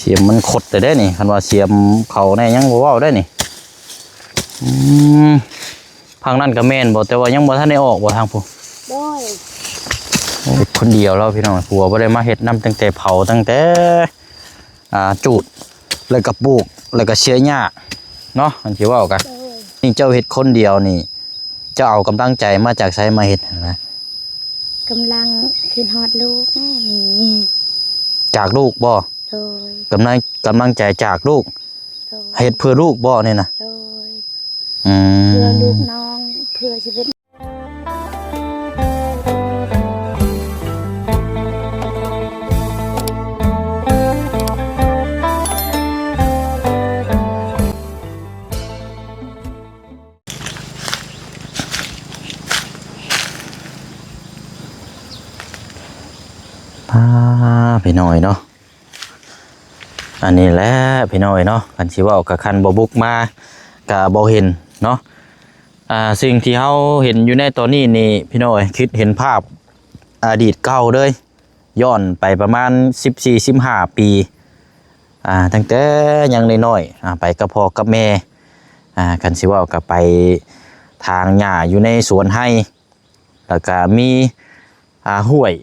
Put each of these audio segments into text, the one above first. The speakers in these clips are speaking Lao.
ສຽມມັນຄົດແລ້ວເດ້ນີ້ ຄັນວ່າສຽມເຂົາແນ່ຍັງບໍ່ເວົ້າໄດ້ນີ້. ອືມ ທາງນັ້ນກໍແມ່ນບໍ່ ແຕ່ວ່າຍັງບໍ່ທັນໄດ້ອອກບໍ່ທາງພຸ້ນ? ໂດຍ ໂອ້ຍ ຄົນດຽວແລ້ວພີ່ນ້ອງ ຜົວບໍ່ໄດ້ມາເຮັດນຳຕັ້ງແຕ່ເຜົາ ຕັ້ງແຕ່ ອ່າ ຈູດ ແລ້ວກໍປູກ ແລ້ວກໍເສຍຫຍ້າເນາະ ຄັນຊິເວົ້າກະ. ໂດຍ ນີ້ເຈົ້າເຮັດຄົນດຽວນີ້ ເຈົ້າເອົາກຳລັງໃຈມາຈາກໃສມາເຮັດຫັ້ນນະ? ກຳລັງຄິດຮອດລູກແນ່ນີ້. ຈາກລູກບໍ່? ໂດຍ ກຳລັງ ກຳລັງໃຈຈາກລູກ. ໂດຍ ເຮັດເພື່ອລູກບໍ່ນີ້ນະ? ໂດຍ ອືມ ເພື່ອລູກນ້ອງ ເພື່ອຊີວິດ. ອ່າ ພີ່ນ້ອງເນາະ ອັນນີ້ແຫຼະພີ່ນ້ອງເນາະ ຄັນຊິເວົ້າກະ ຄັນບໍ່ບຸກມາກະບໍ່ເຫັນເນາະ. ອ່າ ສິ່ງທີ່ເຮົາເຫັນຢູ່ໃນຕອນນີ້ນີ້ ພີ່ນ້ອງເອີຍ ຄິດເຫັນພາບອະດີດເກົ່າເລີຍ ຍ້ອນໄປປະມານສິບສີ່ ສິບຫ້າປີ ອ່າ ຕັ້ງແຕ່ຍັງນ້ອຍໆ ອ່າ ໄປກັບພໍ່ກັບແມ່ ອ່າ ຄັນຊິເວົ້າກໍໄປຖາງຫຍ້າຢູ່ໃນສວນໄຮ່ ແລ້ວກະມີ ອ່າ ຫ້ວຍ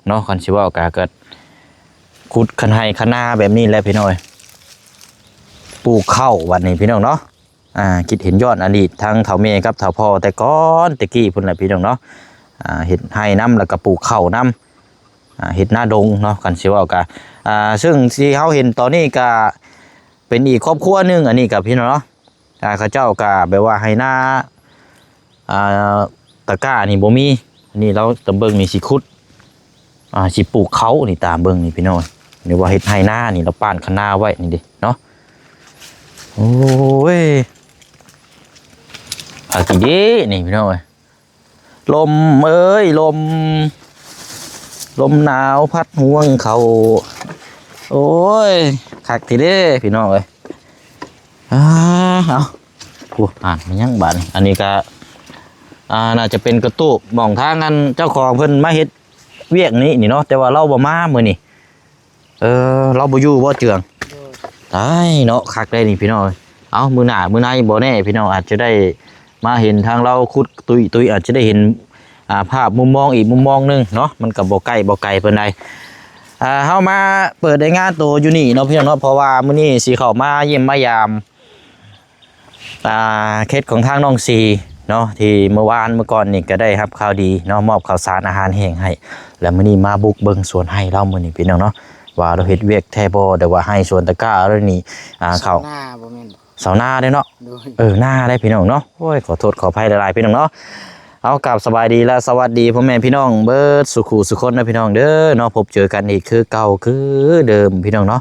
ເນາະ ຄັນຊິເວົ້າກະ ກໍຂຸດຄັນໄຮ່ຄັນນາແບບນີ້ແຫຼະພີ່ນ້ອງເອີຍ ປູກເຂົ້າບັດນີ້ພີ່ນ້ອງເນາະ. ອ່າ ຄິດເຫັນຍ້ອນອະດີດທາງເຖົ້າແມ່ກັບເຖົ້າພໍ່ແຕ່ກ່ອນແຕ່ກີ້ພຸ້ນແຫຼະພີ່ນ້ອງເນາະ ອ່າ ເຮັດໄຮ່ນຳ ແລ້ວກໍປູກເຂົ້ານຳ ອ່າ ເຮັດນາດົງເນາະ ຄັນຊິເວົ້າກະ ອ່າ ເຊິ່ງທີ່ເຮົາເຫັນຕອນນີ້ກະເປັນອີກຄອບຄົວໜຶ່ງ ອັນນີ້ກະພີ່ນ້ອງເນາະ ອ່າ ເຂົາເຈົ້າກະແບບວ່າໄຮ່ນາ ອ່າ ຕະກ້ານີ້ບໍ່ມີ ນີ້ລາວຕາມເບິ່ງນີ້ຊິຂຸດ ອ່າ ຊິປູກເຂົ້ານີ້ ຕາມເບິ່ງນີ້ພີ່ນ້ອງ ຫຼືວ່າເຮັດໄຮ່ນານີ້ ລາວປ້ານຄັນນາໄວ້ນີ້ເດ້ເນາະ. ໂອ້ຍ ອາກິເດນີ້ພີ່ນ້ອງເອີຍ ລົມເອີຍລົມ ລົມໜາວພັດຮວງເຂົ້າ ໂອ້ຍ ຄັກແທ້ເດ້ພີ່ນ້ອງເອີຍ. ອ່າ ເອົາ ໂອ້ ອ່ານມາຍັງບາດນີ້ ອັນນີ້ກະ ອ່າ ໜ້າຈະເປັນກະຕູບ ໝ່ອງທາງອັນເຈົ້າຂອງເພິ່ນມາເຮັດວຽກນີ້ນີ້ເນາະ ແຕ່ວ່າລາວບໍ່ມາມື້ນີ້ ເອີ ລາວບໍ່ຢູ່ບໍ່ເຈືອງ? ໂດຍ ຕາຍເນາະ ຄັກໄດ໋ນີ້ພີ່ນ້ອງເອີຍ. ເອົາ ມື້ໜ້າມື້ໃນບໍ່ແນ່ ພີ່ນ້ອງອາດຈະໄດ້ມາເຫັນທາງລາວຂຸດຕຸ້ຍໆ ອາດຈະໄດ້ເຫັນ ອ່າ ພາບມຸມມອງອີກມຸມມອງໜຶ່ງເນາະ ມັນກໍບໍ່ໃກ້ບໍ່ໄກປານໃດ. ອ່າ ເຮົາມາເປີດລາຍງານໂຕຢູ່ນີ້ເນາະ ພີ່ນ້ອງເນາະ ເພາະວ່າມື້ນີ້ຊິເຂົ້າມາຢ້ຽມມາຢາມ ອ່າ ເຂດຂອງທາງນ້ອງຊີເນາະ ທີ່ເມື່ອວານເມື່ອກ່ອນນີ້ກໍໄດ້ຮັບຂ່າວດີເນາະ ມອບເຂົ້າສານອາຫານແຫ້ງໃຫ້ ແລ້ວມື້ນີ້ມາບຸກເບິ່ງສວນໄຮ່ລາວມື້ນີ້ ພີ່ນ້ອງເນາະ ວ່າລາວເຮັດວຽກແທ້ບໍ່ ຫຼືວ່າໄຮ່ສວນຕະກ້າລາວນີ້ ອ່າ ເຂົ້າ ຊາວນາບໍ່ແມ່ນບໍ່? ຊາວນາເດ້ເນາະ. ໂດຍ ເອີ ນາໄດ໋ພີ່ນ້ອງເນາະ. ໂອ້ຍ ຂໍໂທດຂໍອະໄພຫຼາຍໆ ພີ່ນ້ອງເນາະ. ເອົາ ກາບສະບາຍດີ ແລະ ສະຫວັດດີພໍ່ແມ່ພີ່ນ້ອງເບິດສູ່ຄູ່ສູ່ຄົນນະ ພີ່ນ້ອງເດີເນາະ. ພົບເຈີກັນອີກຄືເກົ່າຄືເດີມ ພີ່ນ້ອງເນາະ.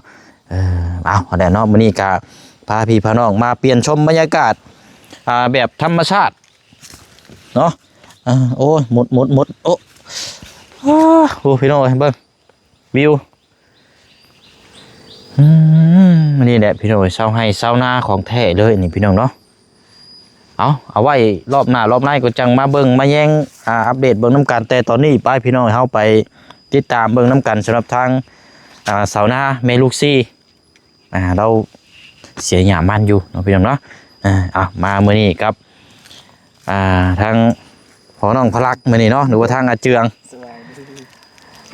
ເອີ ເອົາ ຫັ້ນແຫຼະເນາະ ມື້ນີ້ກະພາພີ່ພານ້ອງມາປ່ຽນຊົມບັນຍາກາດ ອ່າ ແບບທຳມະຊາດເນາະ. ອ່າ ໂອ້ຍ ໝົດ ໝົດ ໝົດ ໂອ້ ໂອ້ ພີ່ນ້ອງເອີຍ ເບິ່ງ ວິວ ອືມ ນີ້ແຫຼະພີ່ນ້ອງເອີຍ ຊາວໄຮ່ຊາວນາຂອງແທ້ເລີຍນີ້ ພີ່ນ້ອງເນາະ. ເອົາ ເອົາໄວ້ລອບໜ້າລອບໃນກໍຈັ່ງມາເບິ່ງມາແຍງ ອ່າ ອັບເດດເບິ່ງນຳກັນ. ແຕ່ຕອນນີ້ໄປ ພີ່ນ້ອງເຮົາໄປຕິດຕາມເບິ່ງນຳກັນ ສຳລັບທາງ ອ່າ ຊາວນາແມ່ລູກສີ່ ອ່າ ລາວເສຍຫຍ້າມັນຢູ່ເນາະ ພີ່ນ້ອງເນາະ. ອ່າ ເອົາ ມາມື້ນີ້ກັບ ອ່າ ທາງພໍ່ນ້ອງພະລັກມື້ນີ້ເນາະ ຫຼືວ່າທາງອາເຈືອງ ສະບາຍດີ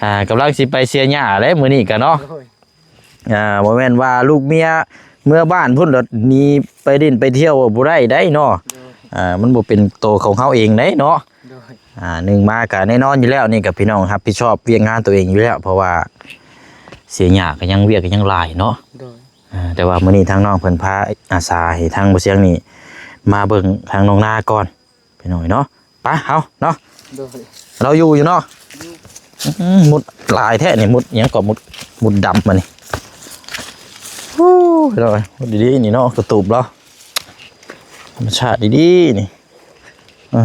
ອ່າ ກຳລັງຊິໄປເສຍຫຍ້າແຫຼະມື້ນີ້ກະເນາະ. ໂດຍ ອ່າ ບໍ່ແມ່ນວ່າລູກເມຍເມືອບ້ານພຸ້ນ ແລ້ວໜີໄປຫຼິ້ນໄປທ່ຽວບໍ່ໄດ້ໄດ໋ເນາະ. ໂດຍ ອ່າ ມັນບໍ່ເປັນໂຕຂອງເຮົາເອງໄດ໋ເນາະ. ໂດຍ ອ່າ ໜຶ່ງມາກະແນ່ນອນຢູ່ແລ້ວ ນີ້ກະພີ່ນ້ອງຮັບຜິດຊອບວຽກງານຕົວເອງຢູ່ແລ້ວ ເພາະວ່າເສຍຫຍ້າກະຍັງ ວຽກກະຍັງຫຼາຍເນາະ. ໂດຍ ອ່າ ແຕ່ວ່າມື້ນີ້ທາງນ້ອງເພິ່ນພາອາສາໃຫ້ທາງບໍ່ສຽງນີ້ມາເບິ່ງທາງໜອງນາກ່ອນ ພີ່ນ້ອງເນາະ. ໄປເຮົາເນາະ. ໂດຍ ລາວຢູ່ຢູ່ເນາະ. ອືມ ມຸດຫຼາຍແທ້ນີ້ ມຸດຫຍັງກໍມຸດ ມຸດດຳມານີ້. ໂອ້ ພີ່ນ້ອງເອີຍ ມຸດດີໆ ນີ້ເນາະ ກະຕູບລາວ ທຳມະຊາດດີໆ ນີ້. ເອີ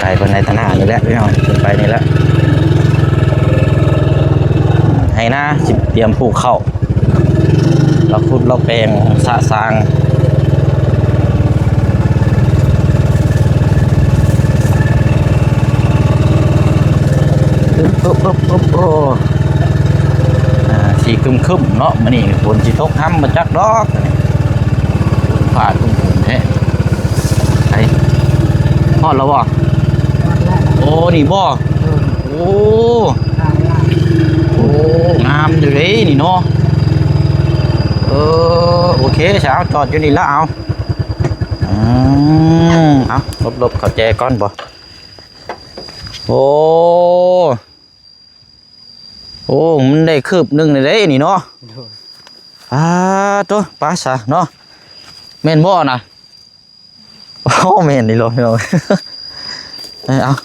ໄກປານໃດ ຕາໜ້ານີ້ແຫຼະ ພີ່ນ້ອງ ຂຶ້ນໄປນີ້ແຫຼະ ໄຮ່ນາຊິຕຽມປູກເຂົ້າ ລະຂຸດລະແປງສະສາງ. ໂອ້ ໂອ້ ໂອ້ ໂອ້. ຊິຄຶ້ມໆເນາະ ມື້ນີ້ຝົນຊິຕົກຫ້ຳບໍ່ຈັກດອກ. ຟ້າຄຶ້ມໆແທ້. ໄປ ຮອດແລ້ວບໍ່? ຮອດແລ້ວ. ໂອ້ ນີ້ບໍ່? ເອີ ໂອ້ ງາມຫຼາຍ. ໂອ້ ງາມຢູ່ເດ້ນີ້ເນາະ. ເອີ ໂອເຄ ຊະ ເອົາ ຈອດຢູ່ນີ້ລະ ເອົາ. ອືມ ເອົາ ຫຼົບໆ ເຂົ້າແຈກ່ອນບໍ່? ໂອ້ ໂອ້ ມັນໄດ້ຄືບໜຶ່ງເດ້ນີ້ເນາະ. ໂດຍ. ອາໂຕ ໄປຊະເນາະ. ແມ່ນບໍ່ນະ? ໂອ້ ແມ່ນອີ່ຫຼີພີ່ນ້ອງ. ເອີ ເອົາ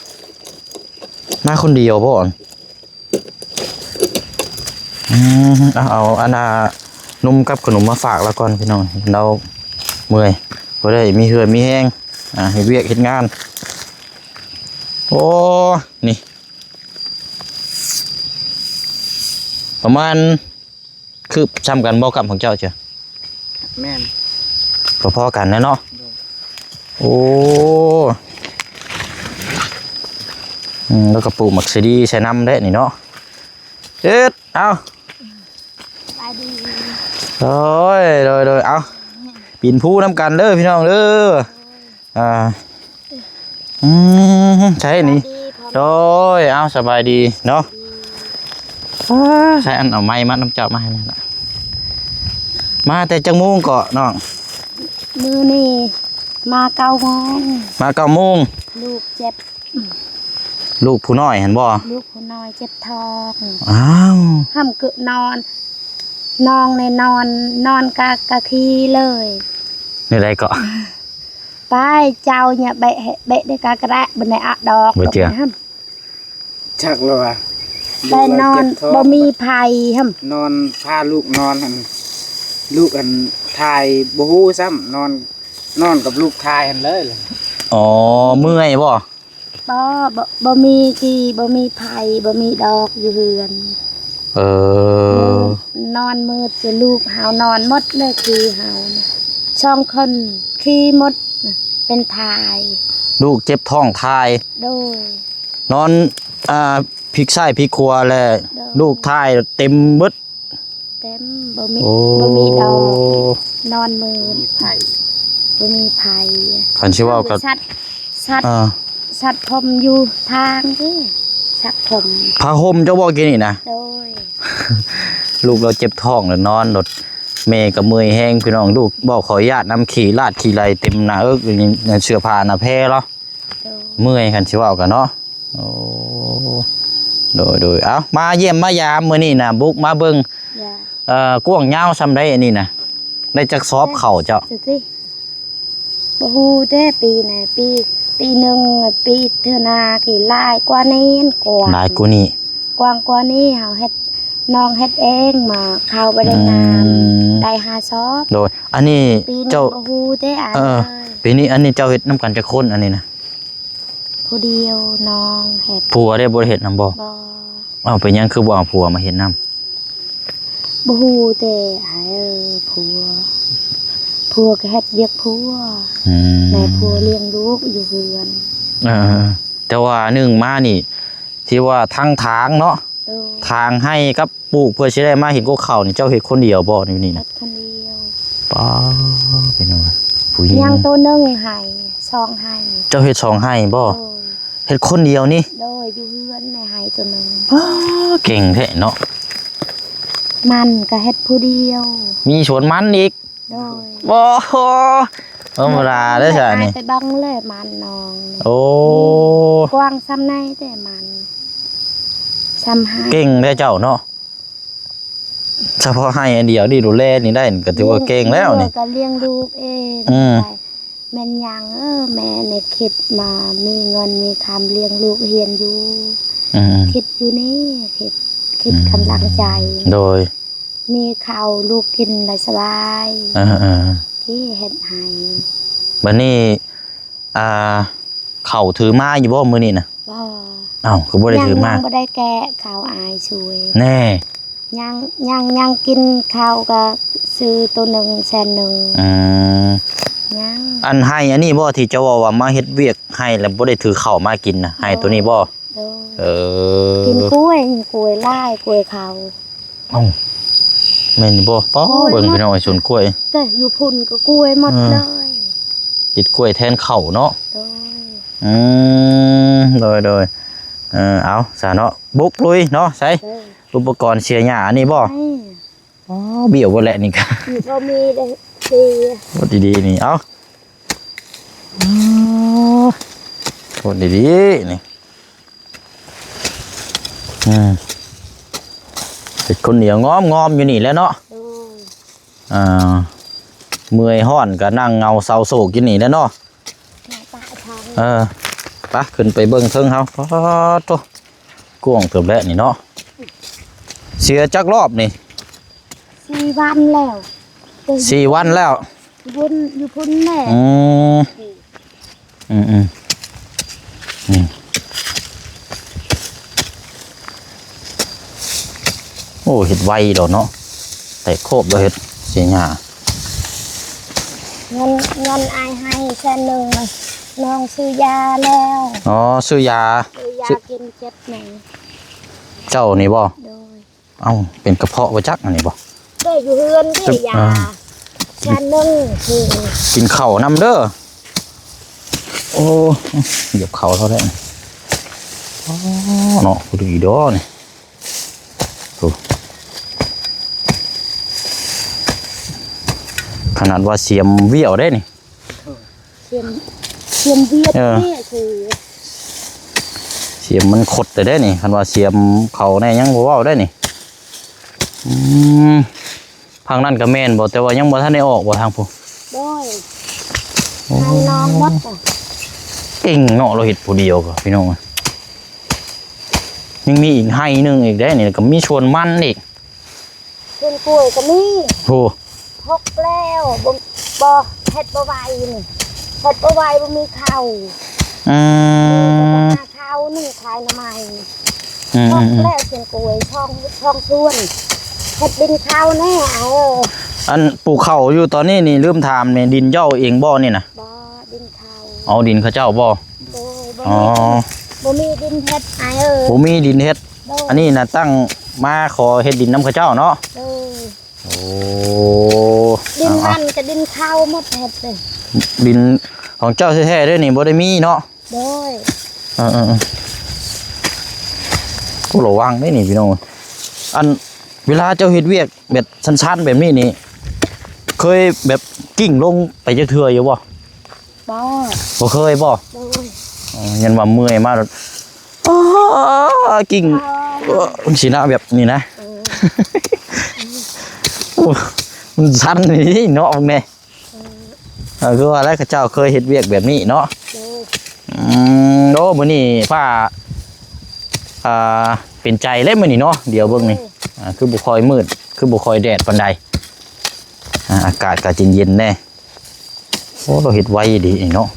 ມາຄົນດຽວບໍ່? ອືມ ເອົາ ເອົາອັນນ່າ ນົມກັບຂະໜົມມາຝາກລາວກ່ອນພີ່ນ້ອງ. ລາວເມື່ອຍ ບໍ່ໄດ້ມີເຫື່ອມີແຮງ ອ່າ ເຮັດວຽກເຮັດງານ. ໂອ້ ນີ້ ປະມານຄືບຊ່ຳກັນບໍ່ກັບຂອງເຈົ້າເຈົ້າ? ແມ່ນ ພໍໆກັນແຫຼະເນາະ. ໂດຍ. ໂອ້ ອືມ ແລ້ວກໍປູກໝາກສະດີໃສ່ນຳເດ້ນີ້ເນາະ. ເຮັດ ເອົາ ສະບາຍດີ. ໂດຍ ໂດຍ ໂດຍ ເອົາ ປີນພູນຳກັນເດີພີ່ນ້ອງເດີ. ອ່າ ອືມ ໃຊ່ນີ້. ສະບາຍດີພໍ່. ໂດຍ ເອົາ ສະບາຍດີເນາະ. ອາ ໃສ່ອັນເອົາໄມ້ມານຳເຈົ້າມາໃຫ້ແດ່ລະ. ມາແຕ່ຈັກໂມງເກາະນ້ອງ? ມື້ນີ້ມາເກົ້າໂມງ. ມາເກົ້າໂມງ. ລູກເຈັບ ລູກຜູ້ນ້ອຍຫັ້ນບໍ່? ລູກຜູ້ນ້ອຍເຈັບທ້ອງ. ອ້າວ ຫ້ຳກຶນອນ ນ້ອງໃນນອນ ນອນກະ ກະຄີເລີຍ. ແນວໃດເກາະ? ໄປເຈົ້າເນຍ ເບະ ເບະໄດ້ກະກະແດະ ບໍ່ໄດ້ອະດອກ ບໍ່ເຈື່ອ ຈັກແລ້ວວ່າ ໄປນອນບໍ່ມີໃຜຫັ້ນ ນອນພາລູກນອນຫັ້ນ ລູກອັນຖ່າຍບໍ່ຮູ້ຊ້ຳ ນອນ ນອນກັບລູກຖ່າຍຫັ້ນເລີຍ. ອໍ ເມື່ອຍບໍ່? ບໍ່ ບໍ່ ບໍ່ມີກີ່ ບໍ່ມີໃຜ ບໍ່ມີດອກຢູ່ເຮືອນ. ເອີ ນອນມືດ ຈະລູກເຮົານອນໝົດເລີຍ ຄືເຮົານະ ສອງຄົນຄີໝົດນະ ເປັນຖ່າຍ. ລູກເຈັບທ້ອງຖ່າຍ. ໂດຍ. ນອນ ອ່າ ພິກຊ້າຍພິກຂວາແລ້ວ ໂດຍ ລູກຖ່າຍເຕັມເບິດ. ເຕັມ ບໍ່ມີ ໂອ້ ບໍ່ມີດອກ ນອນມືດ ບໍ່ມີໃຜ ບໍ່ມີໃຜ. ຄັນຊິເວົ້າກັບສັດ ສັດ ອ່າ ສັດຜົມຢູ່ທາງເດ້ ສັດຜົມ ຜ້າຫົ່ມເຈົ້າບໍ່ກີ້ນີ້ນະ. ໂດຍ. ລູກລາວເຈັບທ້ອງແລ້ວນອນໂລດ ແມ່ກໍເມື່ອຍແຮງພີ່ນ້ອງ. ລູກເວົ້າຂໍອະນຸຍາດນຳ ຂີ້ລາດຂີ້ໄຫຼເຕັມໜ້າເອິກ ເສື້ອຜ້າໜ້າແພລາວ. ໂດຍ. ເມື່ອຍ ຄັນຊິເວົ້າກັນເນາະ. ໂອ້ ໂດຍ ໂດຍ. ເອົ້າ ມາຢ້ຽມມາຢາມມື້ນີ້ນະ ບຸກມາເບິ່ງ. ເອີ ກວ້າງຍາວສ່ຳໃດອັນນີ້ນະ? ໄດ້ຈັກສອບເຂົ້າເຈົ້າ? ບໍ່ຮູ້ເດ້ ປີນະ ປີ ປີໜຶ່ງ ປີເທື່ອໜ້າກີ້ ຫຼາຍກວ່ານີ້ ກວ້າງ ຫຼາຍກວ່ານີ້ ກວ້າງກວ່ານີ້. ເຮົາເຮັດ ນ້ອງເຮັດເອງ ມາເຂົ້າໄປໄດ້ງາມ ອືມ ໄດ້ຫ້າສອບ. ໂດຍ. ອັນນີ້ ປີນີ້ ເຈົ້າ ບໍ່ຮູ້ເດ້ ເອີ ເອີ ປີນີ້ ອັນນີ້ເຈົ້າເຮັດນຳກັນຈັກຄົນອັນນີ້ນະ? ຜູ້ດຽວ ນ້ອງເຮັດ. ຜົວເດ້ ບໍ່ໄດ້ເຮັດນຳບໍ່? ບໍ່. ເອົ້າ ເປັນຫຍັງຄືບໍ່ເອົາຜົວມາເຮັດນຳ? ບໍ່ຮູ້ແຕ່ອ້າຍເອີຍ ຜົວ ຜົວກໍເຮັດວຽກຜົວ. ອືມ ແມ່ຜົວລ້ຽງລູກຢູ່ເຮືອນ. ເອີ ແຕ່ວ່າໜຶ່ງມານີ້ ທີ່ວ່າທາງທາງເນາະ. ໂດຍ. ທາງໄຮ່ກັບ ປູກເພື່ອຊິໄດ້ມາເຮັດກວນເຂົ້ານີ້ ເຈົ້າເຮັດຄົນດຽວບໍ່ຢູ່ນີ້ນະ? ເຮັດຄົນດຽວ. ປ້າ ເປັນຫຍັງວະ ຜູ້ຍິງ ຍັງໂຕໜຶ່ງໄຮ່ ສອງໄຮ່. ເຈົ້າເຮັດສອງໄຮ່ບໍ່? ໂດຍ. ເຮັດຄົນດຽວນີ້? ໂດຍ. ຢູ່ເຮືອນໃນໄຮ່ໂຕໜຶ່ງ. ປ້າ ເກັ່ງແທ້ເນາະ. ມັນກໍເຮັດຜູ້ດຽວ. ມີສວນມັນອີກ? ໂດຍ. ບໍ່ ບໍ່ທຳມະດາເດ້ຊະນີ້. ໄປເບິ່ງແລ້ວມັນນ້ອງນີ້. ໂອ້ ກວ້າງສ່ຳໃດແຕ່ມັນ ສ່ຳໄຮ່. ເກັ່ງແທ້ເຈົ້າເນາະ. ສະເພາະໄຮ່ອັນດຽວນີ້ດູແລນີ້ໄດ້ ກໍຖືວ່າເກັ່ງແລ້ວນີ້. ກໍລ້ຽງລູກເອງ. ອືມ ແມ່ນຫຍັງເອີ ແມ່ນີ້ຄິດມາ ມີເງິນມີຄຳລ້ຽງລູກຮຽນຢູ່. ອືມ ຄິດຢູ່ນີ້ ຄິດ ຄິດກຳລັງໃຈ. ໂດຍ. ມີເຂົ້າລູກກິນລະສະບາຍ. ເອີໆ ທີ່ເຮັດໃຫ້. ບັດນີ້ ອ່າ ເຂົ້າຖືມາຢູ່ບໍ່ມື້ນີ້ນະ? ບໍ່. ເອົ້າ ຄືບໍ່ໄດ້ຖືມາ? ຍັງບໍ່ໄດ້ແກະເຂົ້າອາຍຊ່ວຍ. ແນ່ ຍັງ ຍັງ ຍັງກິນເຂົ້າກໍຊື້ໂຕໜຶ່ງແສນໜຶ່ງ. ອືມ ຍັງ. ອັນໄຮ່ອັນນີ້ບໍ່ ທີ່ເຈົ້າເວົ້າວ່າມາເຮັດວຽກໄຮ່ແລ້ວບໍ່ໄດ້ຖືເຂົ້າມາກິນນະ? ໄຮ່ໂຕນີ້ບໍ່? ໂດຍ. ເອີ ກິນກ້ວຍ ກ້ວຍຫຼາຍ ກ້ວຍເຂົາ. ເອົ້າ ແມ່ນຢູ່ບໍ່? ປ້າ ໂອ້ຍ ເບິ່ງ ໝົດ ພີ່ນ້ອງເອີຍ ສວນກ້ວຍ ແຕ່ຢູ່ພຸ້ນກໍກ້ວຍໝົດ ເອີ ເລີຍ ເຮັດກ້ວຍແທນເຂົ້າເນາະ. ໂດຍ ອືມ ໂດຍໆ ເອີ ເອົາຊະເນາະ ບຸກລຸຍເນາະ. ໃສ ເອີ ອຸປະກອນເສຍຫຍ້າອັນນີ້ບໍ່? ນີ້ ອໍ ບ້ຽວເບິດແຫຼະນີ້ກະ ນີ້ບໍ່ມີເດ້ ດີ ໂອ້ ດີໆ ນີ້ ເອົາ ໂອ້ ດີໆ ນີ້ ອືມ ເຮັດຄົນດຽວງອມໆ ຢູ່ນີ້ແຫຼະເນາະ. ໂດຍ ອ່າ ເມື່ອຍຮ້ອນກໍນັ່ງເຫງົາເສົ້າໂສກຢູ່ນີ້ແຫຼະເນາະ. ເອີ ໄປ ຂຶ້ນໄປເບິ່ງເທິງເຮົາ. ປາດໂທ້ ກວ້າງເຕີບແຫຼະນີ້ເນາະ. ເສຍຈັກລອບນີ້? ສີ່ວັນແລ້ວ ສີ່ວັນແລ້ວ ຢູ່ພຸ້ນ ຢູ່ພຸ້ນແຫຼະ. ອືມ ອືມໆ ອືມ ໂອ້ ເຮັດໄວດອກເນາະ ແຕກໂຄບແລ້ວ ເຮັດເສຍຫຍ້າ. ເງິນ ເງິນອ້າຍໃຫ້ແສນໜຶ່ງ ນ້ອງຊື້ຢາແລ້ວ. ອໍ ຊື້ຢາ ຊື້ຢາ ຊື້ ກິນເຈັບແມ່ ເຈົ້ານີ້ບໍ່? ໂດຍ ເອົ້າ ເປັນກະເພາະບໍ່ຈັກອັນນີ້ບໍ່? ເດ້ ຢູ່ເຮືອນເດ້ ເອີ ຢາ ຊານໜຶ່ງ ກິນເຂົ້ານຳເດີ. ໂອ້ ຢຽບເຂົ້າເທົ່າໃດ. ອໍ ເນາະ ພໍດີດອກນີ້. ໂອ້ ຂະໜາດວ່າສຽມວຽວເດ້ນີ້. ສຽມ ສຽມວຽດ ເອີ ນີ້ຄື ສຽມມັນຄົດແຕ່ເດ້ນີ້ ຄັນວ່າສຽມເຂົ້າແນ່ຍັງບໍ່ເວົ້າໄດ້ນີ້. ອືມ ທາງນັ້ນກໍແມ່ນບໍ່ ແຕ່ວ່າຍັງບໍ່ທັນໄດ້ອອກບໍ່ທາງພຸ້ນ? ໂດຍ ໂອ້ ໃຫ້ນ້ອງໝົດ ເກັ່ງເນາະ ລາວເຮັດຜູ້ດຽວກໍ ພີ່ນ້ອງ ຍັງມີອີກໄຮ່ໜຶ່ງອີກເດ້ນີ້ ແລ້ວກໍມີສວນມັນອີກ. ເຮືອນກ້ວຍກໍມີ ໂອ້ ຫົກແລ້ວ ບໍ່ ບໍ່ ເຮັດບໍ່ໄຫວນີ້ ເຮັດບໍ່ໄຫວ ບໍ່ມີເຂົ້າ. ອືມ ຫາເຂົ້າ ໜຶ່ງຂາຍໜໍ່ໄມ້. ອືມ ຫົກແລ້ວ ເຮືອນກ້ວຍ ສອງ ສອງສວນ ເຮັດດິນເຂົ້າແນ່ ເອີ. ອັນປູກເຂົ້າຢູ່ຕອນນີ້ນີ້ ລືມຖາມແນ່ ດິນເຈົ້າເອງບໍ່ນີ້ນະ? ບໍ່ ດິນເຂົາ ເອົາດິນເຂົາເຈົ້າບໍ່? ໂດຍ ບໍ່ມີ ອໍ ດິນ ບໍ່ມີດິນເຮັດອ້າຍເອີຍ ບໍ່ມີດິນເຮັດ. ໂດຍ ອັນນີ້ນະຕັ້ງມາຂໍເຮັດດິນນຳເຂົາເຈົ້າເນາະ. ໂດຍ ໂອ້ ດິນ ເອົາໆ ມັນກໍດິນເຂົາໝົດເຮັດເລີຍ ດິນຂອງເຈົ້າແທ້ໆເດ້ນີ້ ບໍ່ໄດ້ມີເນາະ. ໂດຍ ເອີໆ ໂອ້ ລະວັງເດ້ນີ້ພີ່ນ້ອງ. ອັນ ເວລາເຈົ້າເຮັດວຽກແບບຊັນໆແບບນີ້ນີ້ ເຄີຍແບບກິ້ງລົງໄປຈັກເທື່ອຢູ່ບໍ່? ບໍ່ ບໍ່ເຄີຍບໍ່? ໂດຍ ອໍ ຍັນວ່າເມື່ອຍມາແລ້ວ ອໍ ກິ້ງ ອໍ ເອີ ຊິນະ ແບບນີ້ນະ. ເອີ ໂອ້ ມັນຊັນນີ້ເນາະ ເບິ່ງແດ່. ເອີ ເອີ ຄືວ່າແລ້ວ ເຂົາເຈົ້າເຄີຍເຮັດວຽກແບບນີ້ເນາະ. ໂດຍ ອືມ ໂອ້ ມື້ນີ້ຟ້າ ອ່າ ເປັນໃຈແລ້ວມື້ນີ້ເນາະ. ດຽວເບິ່ງນີ້ ໂດຍ ອ່າ ຄືບໍ່ຄ່ອຍມືດ ຄືບໍ່ຄ່ອຍແດດປານໃດ ອ່າ ອາກາດກໍເຢັນໆແດ່. ໂອ້ ລາວເຮັດໄວດີນີ້ເນາະ.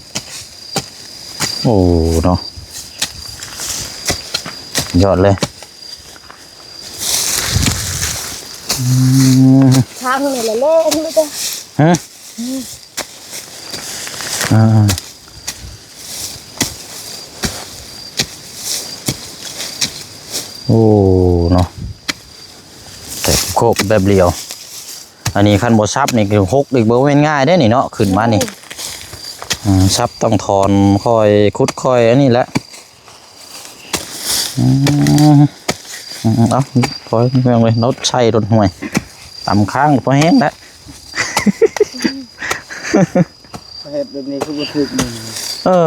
ໂອ້ ເນາະ ຍອດເລີຍ. ອືມ ທາງນີ້ແຫຼະເລງເລີຍເດີ. ຮະ? ອືມ ອ່າ ໂອ້ ເນາະ ແຕກໂຄບແບບດຽວ. ອັນນີ້ຄັນບໍ່ສັບນີ້ຄືຫົກອີກ ບໍ່ແມ່ນງ່າຍເດ້ນີ້ເນາະ ຂຶ້ນມານີ້. ອືມ ອືມ ສັບຕ້ອງຖອນ ຄ່ອຍຂຸດ ຄ່ອຍອັນນີ້ແຫຼະ. ອືມ ອືມ ເອົາ ຄ່ອຍແມ່ນເວີຍ ລົດໃສ່ລົດຫ້ວຍ ຕຳຄ້າງພໍແຮງແຫຼະ. ເຮັດແບບນີ້ຄືບໍ່ຖືກມື. ເອີ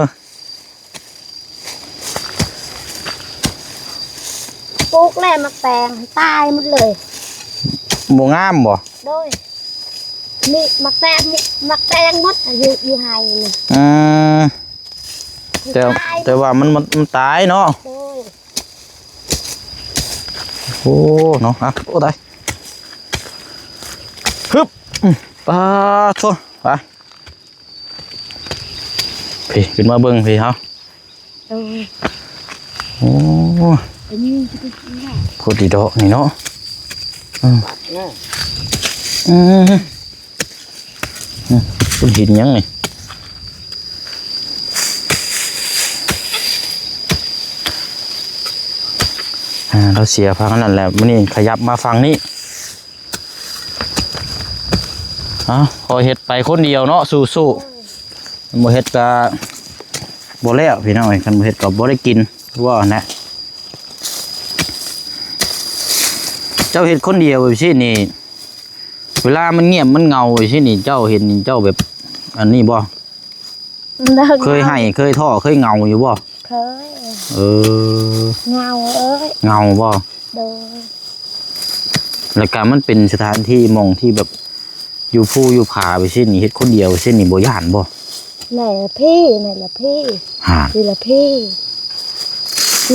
ປູກແລ້ວໝາກແຕງຕາຍໝົດເລີຍ ບໍ່ງາມບໍ່? ໂດຍ ນີ້ໝາກແຕງ ໝາກແຕງໝົດ ຢູ່ ຢູ່ໄຮ່ນີ້. ອືມ ແຕ່ ຕາຍ ແຕ່ວ່າມັນ ມັນ ມັນຕາຍເນາະ. ໂດຍ ໂອ້ ເນາະ ອ່ະ ໂອ້ ຕາຍ ຮຶບ ອືມ ປາໂທ້ ໄປ ພີ້ ຂຶ້ນມາເບິ່ງພີ້ເຮົາ. ໂອ້ຍ ໂອ້ ອັນນີ້ຄື ໂຄດດີດອກນີ້ເນາະ. ອືມ ອືມ ອືມ ອືມ ຕົ້ນຫີນຫຍັງນີ້? ອ່າ ລາວເສຍຝັ່ງນັ້ນແຫຼະ ມື້ນີ້ຂະຫຍັບມາຝັ່ງນີ້. ເອົາ ຂໍເຮັດໄປຄົນດຽວເນາະ ສູ້ໆ ບໍ່ເຮັດກະບໍ່ແລ້ວພີ່ນ້ອງເອີຍ ຄັນບໍ່ເຮັດກໍບໍ່ໄດ້ກິນ ຄືວ່າຫັ້ນແຫຼະ. ເຈົ້າເຮັດຄົນດຽວແບບຊີ້ນີ້ ເວລາມັນງຽບມັນເຫງົາຈັ່ງຊີ້ນີ້ ເຈົ້າເຫັນນີ້ ເຈົ້າແບບອັນນີ້ບໍ່? ເຄີຍໄຫ້ ເຄີຍທໍ້ ເຄີຍເຫງົາຢູ່ບໍ່? ເຄີຍ. ເອີ ເຫງົາເອີຍ. ເຫງົາບໍ່? ໂດຍ. ແລ້ວກະມັນເປັນສະຖານທີ່ ໝ່ອງທີ່ແບບຢູ່ພູຢູ່ຜາໄປຊີ້ນີ້ ເຮັດຄົນດຽວຊີ້ນີ້ ບໍ່ຢ້ານບໍ່? ແຫຼະພີ່ ນັ້ນແຫຼະພີ່ ຫາ ນີ້ແຫຼະພີ່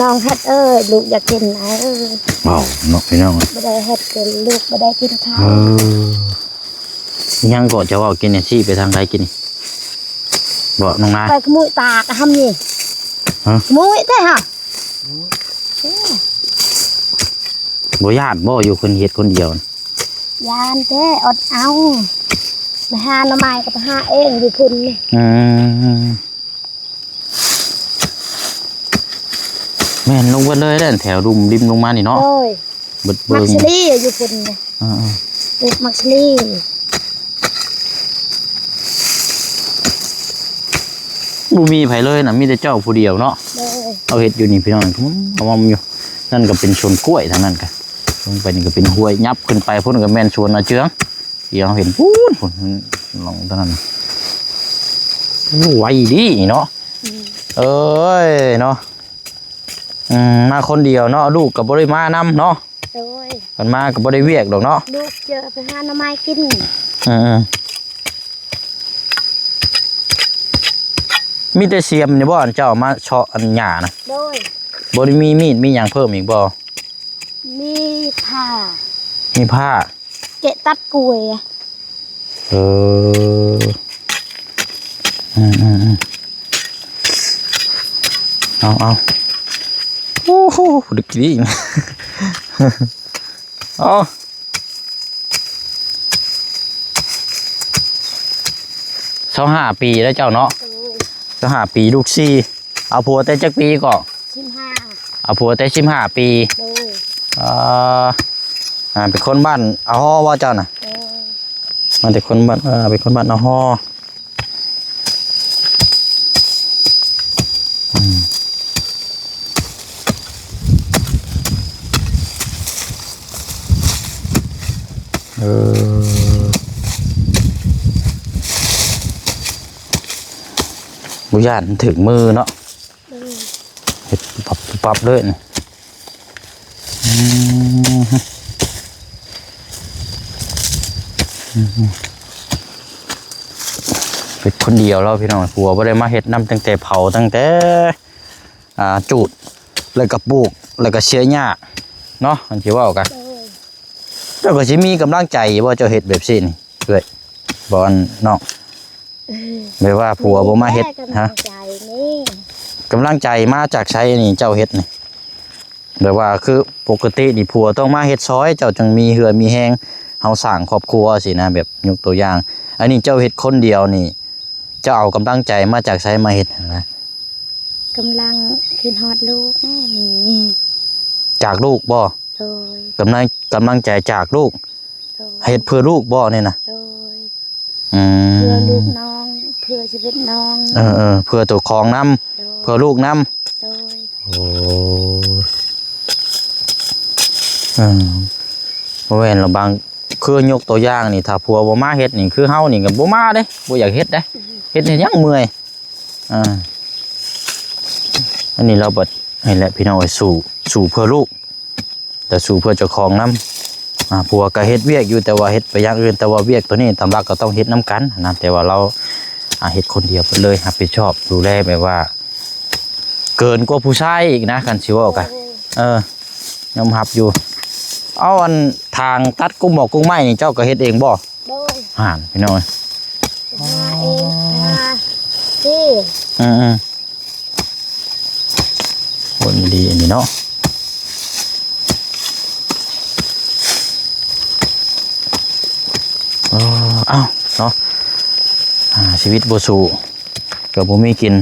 ນ້ອງຮັກເອີຍ ລູກຢາກເຫັນອ້າຍເອີຍ. ເວົ້າເນາະພີ່ນ້ອງ ບໍ່ໄດ້ເຮັດ ລູກບໍ່ໄດ້ກິນເຂົ້າ. ເອີ ອີຫຍັງກໍຈະເວົ້າກິນນີ້ ຊີ້ໄປທາງໃດກິນນີ້ ບໍ່ນ້ອງນາ? ໄປຂະມຸຍຕາກະຫຳນີ້ ຮະ? ຂະມຸຍແທ້ຫະ? ບໍ່ຢ້ານບໍ່ ຢູ່ຄົນເຮັດຄົນດຽວ? ຢ້ານແທ້ ອົດເອົາ ໄປຫາໜໍ່ໄມ້ກໍໄປຫາເອງຢູ່ພຸ້ນນີ້. ອືມ ແມ່ນ ລົງເບິດເລີຍເດ້ ແຖວລຸ່ມລິມລົງມານີ້ເນາະ. ໂດຍ. ເບິດເບິ່ງ ໝາກສາລີຢູ່ພຸ້ນ. ເອີໆ ປູກໝາກສາລີ ບໍ່ມີໃຜເລີຍນະ ມີແຕ່ເຈົ້າຜູ້ດຽວເນາະ. ໂດຍ. ເຮົາເຮັດຢູ່ນີ້ພີ່ນ້ອງ ອຳມາຢູ່ ນັ້ນກໍເປັນສວນກ້ວຍ ທາງນັ້ນກໍ ລົງໄປນີ້ກໍເປັນຫ້ວຍ ຫຍັບຂຶ້ນໄປພຸ້ນກໍແມ່ນສວນອາເຈືອງ ທີ່ເຮົາເຫັນພຸ້ນ ພຸ້ນ ລອງທາງນັ້ນ. ໂອ້ ໄວດີເນາະ. ອືມ ເອີຍເນາະ. ອືມ ມາຄົນດຽວເນາະ ລູກກໍບໍ່ໄດ້ມານຳເນາະ. ໂດຍ. ຄັນມາກໍບໍ່ໄດ້ວຽກດອກເນາະ ລູກເຈີໄປຫາໜໍ່ໄມ້ກິນ. ເອີໆ ມີແຕ່ສຽມນີ້ບໍ່ ອັນເຈົ້າເອົາມາເຊາະອັນຫຍ້ານະ? ໂດຍ. ບໍ່ໄດ້ມີມີດມີຫຍັງເພີ່ມອີກບໍ່? ມີພ້າ ມີພ້າ ແກະຕັດກ້ວຍ. ເອີ ອືມໆໆ ເອົາໆ ໂອ້ໂຫ ດຶກດີ ເອົາ ຊາວຫ້າປີແລ້ວເຈົ້າເນາະ. ໂດຍ. ຊາວຫ້າປີ ລູກສີ່ ເອົາຜົວແຕ່ຈັກປີເກາະ? ສິບຫ້າ. ເອົາຜົວແຕ່ສິບຫ້າປີ. ໂດຍ. ເອີ ອ່າ ເປັນຄົນບ້ານອາຮໍບໍ່ເຈົ້ານະ? ໂດຍ. ມາແຕ່ຄົນບ້ານ ເອີ ເປັນຄົນບ້ານອາຮໍ. ອືມ ເອີ ບໍ່ຢ້ານຖືກມືເນາະ. ເອີ ເຮັດປັບປັບເລີຍນີ້. ອືມ ອືມ ເຮັດຄົນດຽວແລ້ວພີ່ນ້ອງ ຜົວບໍ່ໄດ້ມາເຮັດນຳ ຕັ້ງແຕ່ເຜົາ ຕັ້ງແຕ່ ອ່າ ຈູດ ແລ້ວກໍປູກ ແລ້ວກໍເສຍຫຍ້າເນາະ ຄັນຊິເວົ້າກະ. ໂດຍ. ເຈົ້າກໍຊິມີກຳລັງໃຈບໍ່ ເຈົ້າເຮັດແບບຊີ້ນີ້ ເອື້ອຍ ບໍ່ ອັນນ້ອງ? ແບບວ່າຜົວບໍ່ມາເຮັດ ມີແຫຼະ ຮະ? ກຳລັງໃຈນີ້ ກຳລັງໃຈມາຈາກໃສນີ້ ເຈົ້າເຮັດນີ້? ແບບວ່າຄືປົກກະຕິນີ້ຜົວຕ້ອງມາເຮັດຊ່ອຍ ເຈົ້າຈຶ່ງມີເຫື່ອມີແຮງ ເຮົາສ້າງຄອບຄົວຊີ້ນະ ແບບຍົກຕົວຢ່າງ ອັນນີ້ເຈົ້າເຮັດຄົນດຽວນີ້ ເຈົ້າເອົາກຳລັງໃຈມາຈາກໃສມາເຮັດຫັ້ນນະ? ກຳລັງຄິດຮອດລູກແນ່ນີ້. ຈາກລູກບໍ່? ໂດຍ. ກຳລັງ ກຳລັງໃຈຈາກລູກ. ໂດຍ. ເຮັດເພື່ອລູກບໍ່ນີ້ນະ? ໂດຍ. ອືມ ເພື່ອລູກນ້ອງ ເພື່ອຊີວິດນ້ອງ. ເອີໆ ເພື່ອເຈົ້າຂອງນຳ. ໂດຍ. ເພື່ອລູກນຳ. ໂດຍ. ໂອ້ ເອີ ບໍ່ແມ່ນລະ ບາງ ຄືຍົກຕົວຢ່າງນີ້ ຖ້າຜົວບໍ່ມາເຮັດນີ້ ຄືເຮົານີ້ກໍບໍ່ມາເດ້ ບໍ່ຢາກເຮັດເດ້. ອືມ ເຮັດເຮັດຫຍັງເມື່ອຍ. ອ່າ ອັນນີ້ລາວບັດ ນີ້ແຫຼະພີ່ນ້ອງເອີຍ ສູ້ ສູ້ເພື່ອລູກ ແຕ່ສູ້ເພື່ອເຈົ້າຂອງນຳ. ອ່າ ຜົວກໍເຮັດວຽກຢູ່ ແຕ່ວ່າເຮັດໄປຢ່າງອື່ນ ແຕ່ວ່າວຽກໂຕນີ້ຕາມຫຼັກກໍຕ້ອງເຮັດນຳກັນນະ ແຕ່ວ່າລາວ ອ່າ ເຮັດຄົນດຽວເບິດເລີຍ ຮັບຜິດຊອບດູແລ ແບບວ່າເກີນກວ່າຜູ້ຊາຍອີກນະ ຄັນຊິເວົ້າກະ. ໂອ້ ເອີ ຍອມຮັບຢູ່. ເອົາ ອັນ ທາງຕັດກົງໝອກກົງໄມ້ນີ້ ເຈົ້າກໍເຮັດເອງບໍ່? ໂດຍ. ຫັ້ນ ພີ່ນ້ອງເອີຍ ຫາເອງ ຫາທີ່ ອືມໆ ຄົນດີອັນນີ້ເນາະ. ເອີ ເອົ້າ ເນາະ ອ່າ ຊີວິດບໍ່ສູ້ກໍບໍ່ມີກິນ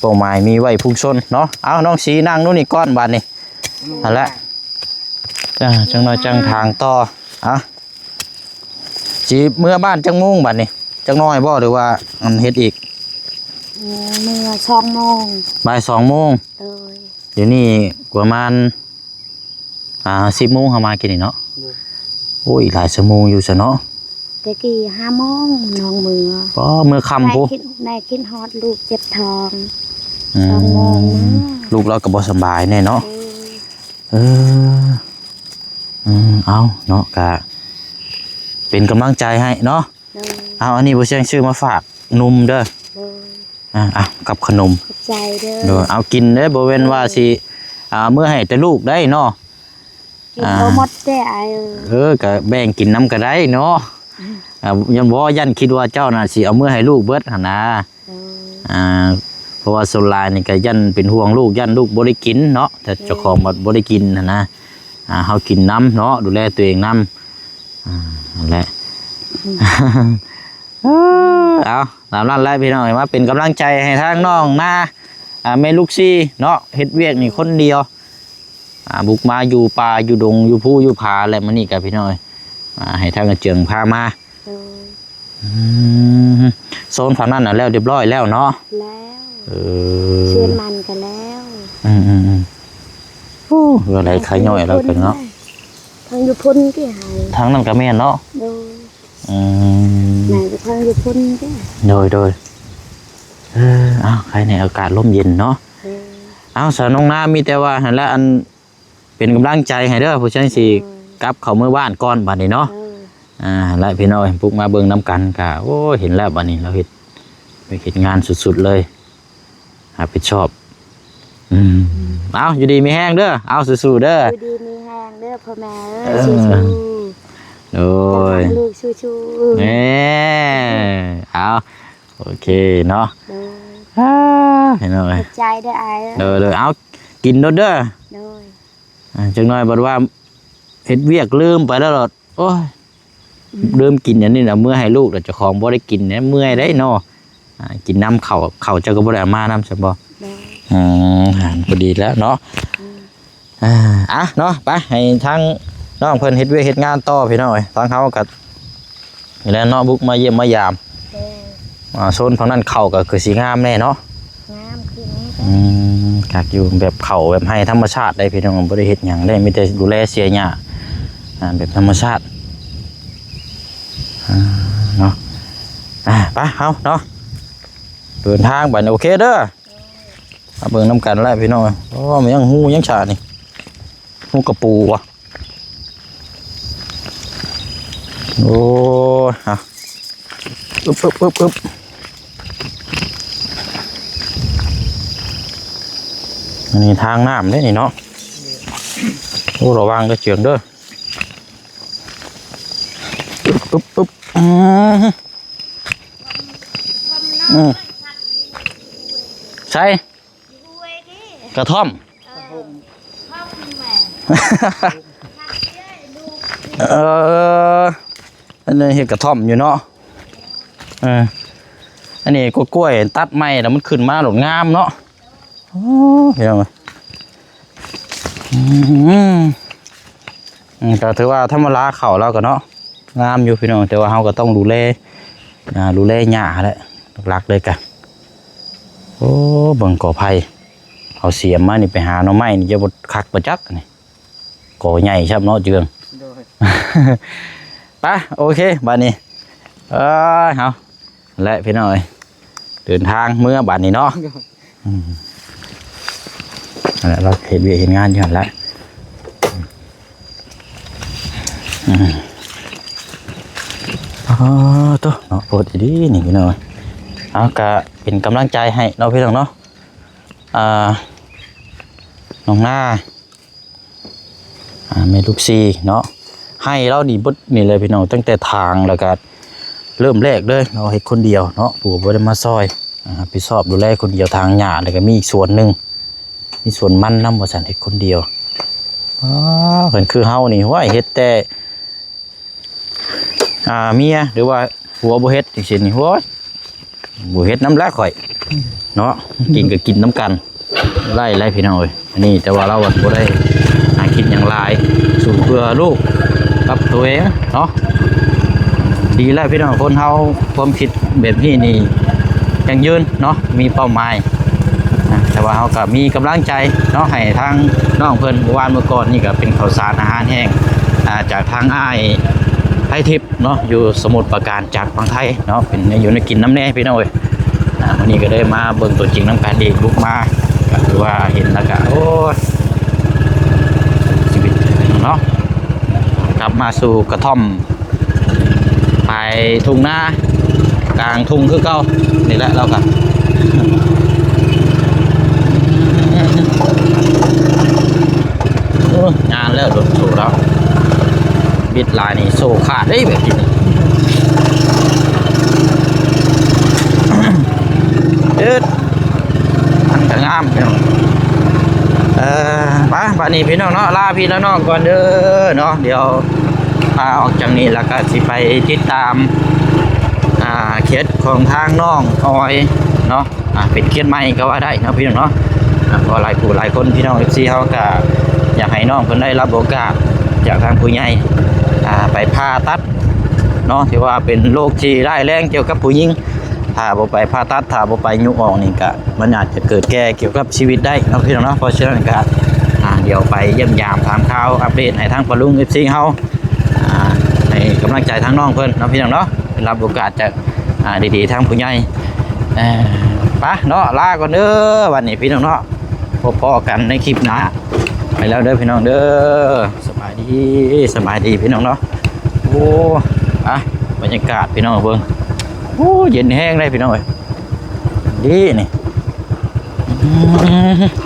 ເປົ້າໝາຍມີໄວ້ພຸ້ງຊົນເນາະ. ເອົາ ນ້ອງສີນັ່ງດູນີ້ກ່ອນບາດນີ້. ອືມ ຫັ້ນແຫຼະ ຈ້າ ຈັ່ງໜ້ອຍຈັ່ງຖາງຕໍ່. ອ່ະ ຊິເມືອບ້ານຈັກໂມງບັດນີ້? ຈັກໜ້ອຍບໍ່ ຫຼືວ່າອັນເຮັດອີກ? ເອີ ເມືອສອງໂມງ ບ່າຍສອງໂມງ. ໂດຍ. ດຽວນີ້ປະມານ ອ່າ ສິບໂມງເຮົາມາກິນນີ້ເນາະ. ໂດຍ. ໂອ້ຍ ຫຼາຍຊົ່ວໂມງຢູ່ຊະເນາະ. ແຕ່ກີ້ຫ້າໂມງນ້ອງເມືອ. ອໍ ເມືອຄ່ຳພຸ້ນ. ແມ່ຄິດ ແມ່ຄິດຮອດລູກເຈັບທ້ອງ. ອືມ ສອງໂມງເມືອ. ລູກລາວກໍບໍ່ສະບາຍແນ່ເນາະ. ເອີ ເອີ ເອີ ເອົາເນາະ ກະເປັນກຳລັງໃຈໃຫ້ເນາະ. ໂດຍ. ເອົາ ອັນນີ້ບໍ່ແຊງຊື້ມາຝາກໜຸ່ມເດີ. ໂດຍ. ອ່າ ເອົາ ກັບຂະໜົມ. ຂອບໃຈເດີ. ໂດຍ. ເອົາກິນເດີ ບໍ່ແມ່ນວ່າຊິ ໂດຍ ອ່າ ເມືອໃຫ້ແຕ່ລູກໄດ້ເນາະ. ກິນ ອ່າ ບໍ່ໝົດເດ້ອ້າຍເອີຍ. ເອີ ກະແບ່ງກິນນຳກໍໄດ້ເນາະ. ອືມ ອ່າ ຢ້ານບໍ່ ຢ້ານຄິດວ່າເຈົ້ານະຊິເອົາເມືອໃຫ້ລູກເບິດຫັ້ນນະ. ໂດຍ. ອ່າ ເພາະວ່າສ່ວນຫຼາຍນີ້ກໍຢ້ານເປັນຫ່ວງລູກ ຢ້ານລູກບໍ່ໄດ້ກິນເນາະ ແຕ່ ແມ່ນ ເຈົ້າຂອງບັດບໍ່ໄດ້ກິນຫັ້ນນະ. ອ່າ ເຮົາກິນນຳເນາະ ດູແລຕົວເອງນຳ. ອ່າ ນັ້ນແຫຼະ. ອືມ ເອີ ເອົາ ຕາມນັ້ນແຫຼະພີ່ນ້ອງ ມາເປັນກຳລັງໃຈໃຫ້ທາງນ້ອງນາ ອ່າ ແມ່ລູກສີ່ເນາະ ເຮັດວຽກນີ້ຄົນດຽວ ອ່າ ບຸກມາຢູ່ປ່າຢູ່ດົງຢູ່ພູຢູ່ຜາ ແລະ ມື້ນີ້ກໍພີ່ນ້ອງ ອ່າ ໃຫ້ທາງອາເຈືອງພາມາ. ໂດຍ. ອືມ ໂຊນຝັ່ງນັ້ນນະແລ້ວຮຽບຮ້ອຍແລ້ວເນາະ? ແລ້ວ. ເອີ ສວນມັນກໍແລ້ວ. ອືມໆໆ ໂອ້ ເຮືອນໄຮ່ຂາຍຍ່ອຍແລ້ວກັນເນາະ. ທາງຢູ່ພຸ້ນຕິໃຫ້ ທາງນັ້ນກໍແມ່ນເນາະ. ໂດຍ. ອືມ ແມ່ນກໍທາງຢູ່ພຸ້ນເດ້. ໂດຍໆ ເອີ ເອົາ ໃຄແນ່ອາກາດລົມເຢັນເນາະ. ໂດຍ. ເອົາ ສາວນ້ອງນາ ມີແຕ່ວ່າຫັ້ນລະ ອັນ ເປັນກຳລັງໃຈໃຫ້ເດີ ຜູ້ຊາຍຊິ ໂດຍ ກັບເຂົ້າເມືອບ້ານກ່ອນບັດນີ້ເນາະ. ໂດຍ. ອ່າ ແລະ ພີ່ນ້ອງ ປຸກມາເບິ່ງນຳກັນກະ ໂອ້ຍ ເຫັນແລ້ວບັດນີ້ ລາວເຮັດ ເຮັດງານສຸດໆເລີຍ ຮັບຜິດຊອບ. ອືມ ເອົາ ຢູ່ດີມີແຮງເດີ ເອົາ ສູ້ໆເດີ ຢູ່ດີມີແຮງເດີພໍ່ແມ່ເອີຍ. ເອີ ສູ້ໆ. ໂດຍ. ເຈົ້ານຳລູກສູ້ໆ. ແນ່ ເອົາ ໂອເຄເນາະ. ໂດຍ. ອ່າ ພີ່ນ້ອງເອີຍ ຂອບໃຈເດີອ້າຍເອີຍ. ໂດຍໆ ເອົາ ກິນໂລດເດີ. ໂດຍ. ອ່າ ຈັກໜ້ອຍບັດວ່າເຮັດວຽກລືມໄປແລ້ວໂລດ ໂອ້ຍ ອືມ ລືມກິນອັນນີ້ນະ ເມືອໃຫ້ລູກ ແລ້ວເຈົ້າຂອງບໍ່ໄດ້ກິນ ເມື່ອຍໄດ໋ເນາະ. ອ່າ ກິນນຳເຂົ້າ ເຂົ້າເຈົ້າກໍບໍ່ໄດ້ເອົາມານຳຊັ້ນບໍ່? ບໍ່. ອືມ ພໍດີແລ້ວເນາະ. ອືມ. ອ່າ ອ່ະເນາະ ໄປໃຫ້ທາງນ້ອງເພິ່ນເຮັດວຽກເຮັດງານຕໍ່ພີ່ນ້ອງເອີຍ ທາງເຮົາກໍ ນີ້ແຫຼະເນາະ ບຸກມາຢ້ຽມມາຢາມ. ໂດຍ. ອ່າ ໂຊນຝັ່ງນັ້ນເຂົ້າກໍຄືຊິງາມແນ່ເນາະ. ງາມຄືແນ່. ອືມ ຄັກຢູ່ ແບບເຂົ້າແບບໄຮ່ທຳມະຊາດໄດ໋ພີ່ນ້ອງ ບໍ່ໄດ້ເຮັດຫຍັງເດ້ ມີແຕ່ດູແລເສຍຫຍ້າ ອ່າ ແບບທຳມະຊາດ. ອ່າ ເນາະ ອ່າ ໄປເຮົາເນາະ ເດີນທາງບັດນີ້ ໂອເຄເດີ. ມາເບິ່ງນຳກັນແຫຼະພີ່ນ້ອງ. ໂອ້ ມັນຍັງ ຮູຍັງສານີ້ ຮູກະປູວະ. ໂອ້ຍ ອ່ະ ອຶບ ອຶບ ອຶບ ອຶບ ອັນນີ້ທາງນ້ຳເດ້ນີ້ເນາະ. ໂອ້ ລະວັງເດີເຈືອງເດີ. ອຶບ ອຶບ ອຶບ ອືມ ອືມ ໃສ? ກະທ່ອມ. ເອີ ອັນນີ້ເຮັດກະທ່ອມຢູ່ເນາະ. ເອີ ອັນນີ້ກໍກ້ວຍຕັດໃໝ່ແລ້ວມັນຂຶ້ນມາໂລດງາມເນາະ. ໂອ້ ພີ່ນ້ອງເອີຍ ອືມ ອືມ ກໍຖືວ່າທຳມະດາເຂົ້າລາວກໍເນາະ ງາມຢູ່ພີ່ນ້ອງ ແຕ່ວ່າເຮົາກໍຕ້ອງດູແລ ອ່າ ດູແລຫຍ້າຫັ້ນແຫຼະ ຫຼັກໆເລີຍກະ. ໂອ້ ເບິ່ງກໍໄຜ່ ເອົາສຽມມານີ້ໄປຫາໜໍ່ໄມ້ນີ້ ຈະບໍ່ຄັກບໍ່ຈັກນີ້ ກໍໃຫຍ່ຊ້ຳເນາະເຈືອງ. ໂດຍ. ໄປ ໂອເຄ ບາດນີ້ ເອີຍ ເຮົາ ແລະ ພີ່ນ້ອງເອີຍ ເດີນທາງເມືອບາດນີ້ເນາະ. ໂດຍ. ອືມ ນັ້ນແຫຼະ ລາວເຮັດວຽກເຮັດງານຢູ່ຫັ້ນແຫຼະ. ອືມ ອໍ ໂຕ ເນາະ ໂພດອີ່ຫຼີນີ້ພີ່ນ້ອງ. ເອົາ ກະເປັນກຳລັງໃຈໃຫ້ເນາະ ພີ່ນ້ອງເນາະ. ອ່າ ນ້ອງນາ ອ່າ ແມ່ລູກສີ່ເນາະ ໄຮ່ລາວນີ້ເບິດນີ້ເລີຍພີ່ນ້ອງ ຕັ້ງແຕ່ຖາງ ແລ້ວກະເລີ່ມແລກເລີຍເນາະ ເຮັດຄົນດຽວເນາະ ຜູ້ບໍ່ໄດ້ມາຊ່ອຍ ອ່າ ຮັບຜິດຊອບດູແລຄົນດຽວ ຖາງຫຍ້າ ແລ້ວກະມີອີກສວນໜຶ່ງ ມີສວນມັນນຳວ່າຊັ້ນ ເຮັດຄົນດຽວ. ອໍ ຄັນຄືເຮົານີ້ ໂອ້ຍ ເຮັດແຕ່ ອ່າ ເມຍ ຫຼືວ່າຜົວບໍ່ເຮັດຈັ່ງຊີ້ນີ້ ໂອ້ຍ ບໍ່ເຮັດນຳແລ້ວຂ້ອຍເນາະ. ກິນກໍກິນນຳກັນໄດ້ແຫຼະພີ່ນ້ອງເອີຍ ອັນນີ້ ແຕ່ວ່າລາວບໍ່ໄດ້ຫາຄິດຫຍັງຫຼາຍ ສູ້ເພື່ອລູກກັບຕົວເອງເນາະ. ດີແລ້ວພີ່ນ້ອງ ຄົນເຮົາຄວາມຄິດແບບນີ້ນີ້ ຢັ້ງຢືນເນາະ ມີເປົ້າໝາຍ ນະ ແຕ່ວ່າເຮົາກໍມີກຳລັງໃຈເນາະ ໃຫ້ທາງນ້ອງເພິ່ນ ເມື່ອວານມື້ກ່ອນນີ້ກໍເປັນເຂົ້າສານອາຫານແຫ້ງ ອ່າ ຈາກທາງອ້າຍໄພທິບເນາະ ຢູ່ສະໝຸດປາການ ຈາກຝັ່ງໄທເນາະ ເປັນແນວຢູ່ແນວກິນນຳແດ່ພີ່ນ້ອງເອີຍ. ອ່າ ມື້ນີ້ກໍໄດ້ມາເບິ່ງຕົວຈິງນຳກັນອີກ ບຸກມາ ກໍຄືວ່າເຫັນແລ້ວກໍ ໂອ້ຍ ຊີວິດເນາະ ກັບມາສູ່ກະທ່ອມ ປາຍທົ່ງນາ ກາງທົ່ງຄືເກົ່ານີ້ແຫຼະ ລາວກໍ ໂອ້ຍ ງານແລ້ວ ລົດໂຊແລ້ວ ບິດຫຼາຍນີ້ໂຊຂາດເດ້ແບບນີ້ ເອີ ມັນກໍງາມພີ່ນ້ອງ ເອີ ໄປ ບາດນີ້ພີ່ນ້ອງເນາະ ລາພີ່ລານ້ອງກ່ອນເດີເນາະ ດຽວ ອ່າ ອອກຈາກນີ້ແລ້ວກໍຊິໄປຕິດຕາມ ອ່າ ເຂດຂອງທາງນ້ອງອອຍເນາະ ອ່າ ເປັນເຂດໃໝ່ກໍວ່າໄດ້ເນາະພີ່ນ້ອງເນາະ ອ່າ ເພາະຫຼາຍຜູ້ຫຼາຍຄົນ ພີ່ນ້ອງເອັຟຊີເຮົາກໍຢາກໃຫ້ນ້ອງເພິ່ນໄດ້ຮັບໂອກາດຈາກທາງຜູ້ໃຫຍ່ ອ່າ ໄປຜ່າຕັດເນາະ ຖືວ່າເປັນໂລກທີ່ຮ້າຍແຮງກ່ຽວກັບຜູ້ຍິງ ຖ້າບໍ່ໄປຜ່າຕັດ ຖ້າບໍ່ໄປຍຸກອອກນີ້ກະ ມັນອາດຈະເກີດແກ່ກ່ຽວກັບຊີວິດໄດ້ເນາະພີ່ນ້ອງເນາະ ເພາະສະນັ້ນກະ ອ່າ ດຽວໄປຢ້ຽມຢາມຖາມຂ່າວອັບເດດໃຫ້ທາງປ້າລຸງເອັຟຊີເຮົາ ອ່າ ໃຫ້ກຳລັງໃຈທາງນ້ອງເພິ່ນເນາະພີ່ນ້ອງເນາະ ໄດ້ຮັບໂອກາດຈາກ ອ່າ ດີໆ ທາງຜູ້ໃຫຍ່ ເອີ ໄປເນາະ ລາກ່ອນເດີ ບັດນີ້ພີ່ນ້ອງເນາະ ພົບພໍ້ກັນໃນຄລິບໜ້າ ໄປແລ້ວເດີພີ່ນ້ອງເດີ ສະບາຍດີ ສະບາຍດີພີ່ນ້ອງເນາະ ໂອ້ ອ່ະ ບັນຍາກາດພີ່ນ້ອງເບິ່ງ ໂອ້ ເຢັນແຮງເດ້ພີ່ນ້ອງເອີຍ ດີນີ້ ອືມ